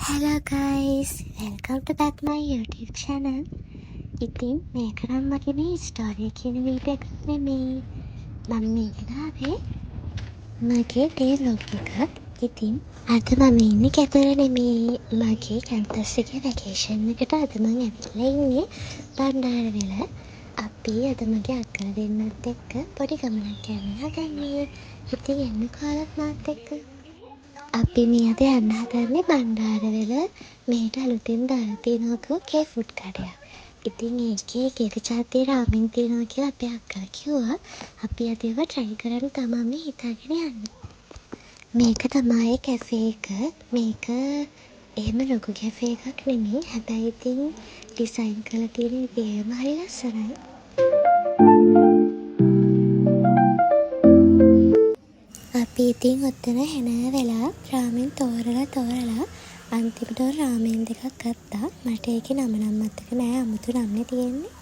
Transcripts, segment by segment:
Hello guys, welcome to back my YouTube channel. ඉතින් මේක නම් මගේ මේ ස්ටෝරි කියන වීඩියෝ එකක් නෙමෙයි. මම මේ ගෙනාවේ මගේ ඩේ ව්ලොග් එකක්. ඉතින් අද මම ඉන්නේ ගෙදර නෙමෙයි. මගේ කැම්පස් එකේ වැකේෂන් එකට අද මං ඇවිල්ලා ඉන්නේ බණ්ඩාරවෙල. අපි අද මගේ අක්කලා දෙන්නත් එක්ක පොඩි ගමනක් යන්න හදන්නේ. ඉතින් එන්නකෝ ඔයාලත් මාත් එක්ක. අපි මේ අද යන්න හදන්නේ බණ්ඩාරවෙල මෙහෙට අලුතෙන් දාලා තියෙනවා කේ ෆුඩ් කඩයක්. ඉතින් ඒකේ එක එක ජාතියේ රාමෙන් තියෙනවා කියලා අපේ අක්කලා කිව්වා. අපි අද ඒවා ට්‍රයි කරන්න තමා මේ හිතාගෙන යන්නේ. මේක තමා ඒ කැෆේ එක. මේක එහෙම ලොකු කැෆේ එකක් නෙමෙයි. හැබැයි ඉතින් ඩිසයින් කරලා තියෙන විදියම හරි ලස්සනයි. අපි ඉතින් ඔතන හෙන වෙලා රාමෙන් තෝරලා තෝරලා අන්තිමට රාමෙන් දෙකක් ගත්තා. මට ඒකේ නම නම් මතක නෑ, අමුතු නම්නේ තියෙන්නේ.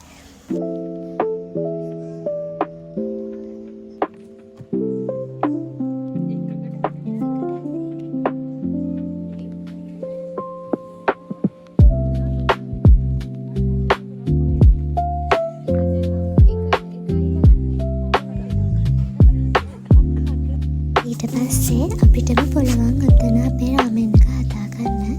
ඊට පස්සේ අපිටම පුළුවන් ඔතන අපේ රාමෙන් එක හදාගන්න.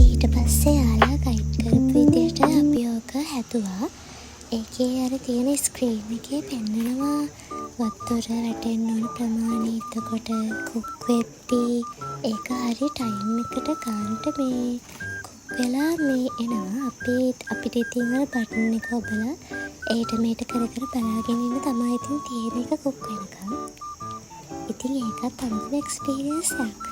ඊට පස්සේ එයාලා ගයිඩ් කරපු විදිහට අපි ඕක හැදුවා. ඒකේ අර තියෙන ස්ක්‍රීන් එකේ පෙන්නනවා වතුර වැටෙන්න ඕන ප්‍රමාණය, එතකොට කුක් වෙද්දී ඒක හරි ටයිම් එකට ගානට මේ කුක් වෙලා මේ එනවා. අපිට ඉතින් අර බටන් එක ඔබලා එහෙට මෙහෙට කර කර බලාගෙන ඉන්න තමයි ඉතින් තියෙන එක කුක් වෙනකම්. ඉතින් ඒකත් අමුතුම එක්ස්පීරියන්ස් එකක්.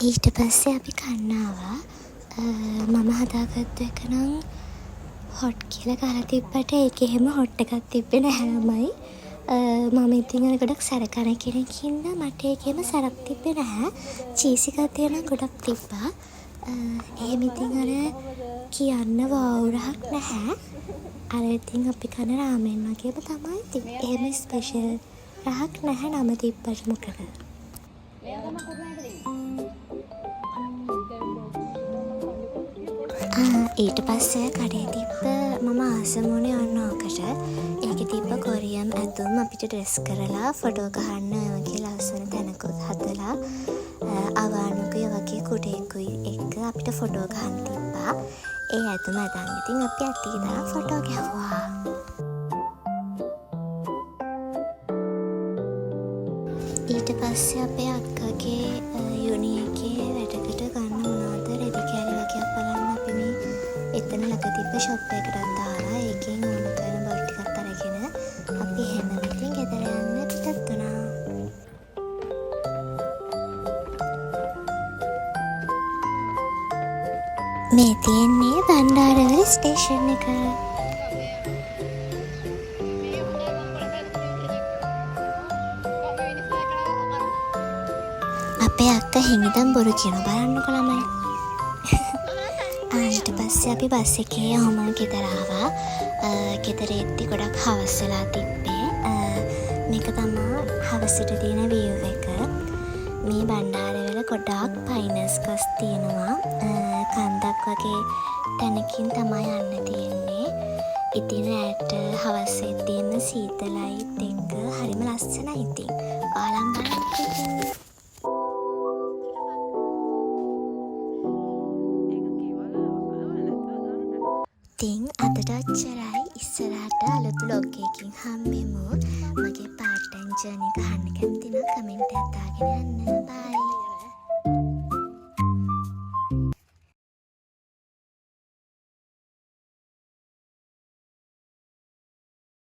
ඊට පස්සේ අපි කන්න ආවා. මම හදාගත්තු එක නම් හොට් කියලා ගහලා තිබ්බට ඒකේ එහෙම හොට් එකක් තිබ්බේ නැහැ ළමයි. මම ඉතින් අර ගොඩක් සැර කන කෙනෙක් හින්දා මට ඒකේ එහෙම සැරක් තිබ්බේ නැහැ. චීසි ගතිය නම් ගොඩක් තිබ්බා. එහෙම ඉතින් අර කියන්න වව් රහක් නැහැ. අර ඉතින් අපි කන රාමෙන් වගේම තමයි ඉතින්. එහෙම ස්පෙෂල් රහක් නැහැ නම තිබ්බට මොකද. ඊට පස්සේ කඩේ තිබ්බ මම ආසම වුණේ ඔන්න ඕකට. ඒකේ තිබ්බ කොරියන් ඇඳුම් අපිට ඩ්‍රෙස් කරලා ෆොටෝ ගහන්න ඔය වගේ ලස්සන තැනකුත් හදලා, අවානුකුයි ඔය වගේ කුඩේකුයි එක්ක අපිට ෆොටෝ ගහන්න තිබ්බා. ඒ ඇඳුම ඇඳන් ඉතින් අපි ඇති තරම් ෆොටෝ ගැහුවා. ඊට පස්සේ අපේ අක්කගේ යුනි එකේ වැඩකට ගන්න මොනවද රෙදි කෑලි වගේක් බලන්න අපි මේ එතන ළඟ තිබ්බ ෂොප් එකකටත් ආවා. ඒකෙන් ඕන කරන බඩු ටිකත් අරගෙන අපි එහෙනම් ඉතින් ගෙදර යන්න පිටත් වුණා. මේ තියෙන්නේ බණ්ඩාරවල ස්ටේෂන් එක. අපේ අක්කා හිඟිදම් බොරු කියන බලන්නකො ළමයි. ඊට පස්සේ අපි බස් එකේ ඔහොම ගෙදර ආවා. ගෙදර එද්දි ගොඩක් හවස් වෙලා තිබ්බේ. මේක තමා හවසට තියෙන විව් එක. මේ බණ්ඩාරවල ගොඩාක් පයිනස් ගස් තියෙනවා. කන්දක් වගේ තැනකින් තමා යන්න තියෙන්නේ. ඉතින් රෑට හවස් වෙද්දීම සීතලයිත් එක්ක හරිම ලස්සනයි ඉතින්. ඔයාලම බලන්නකෝ ඉතින්. ඉතින් අදට ඔච්චරයි. ඉස්සරහට අලුත් ව්ලොග් එකකින් හම්බෙමු. මගේ පාර්ට් ටයිම් ජර්නි එක අහන්න කැමති නම් කමෙන්ට් එකක් දාගෙන යන්න. බයි.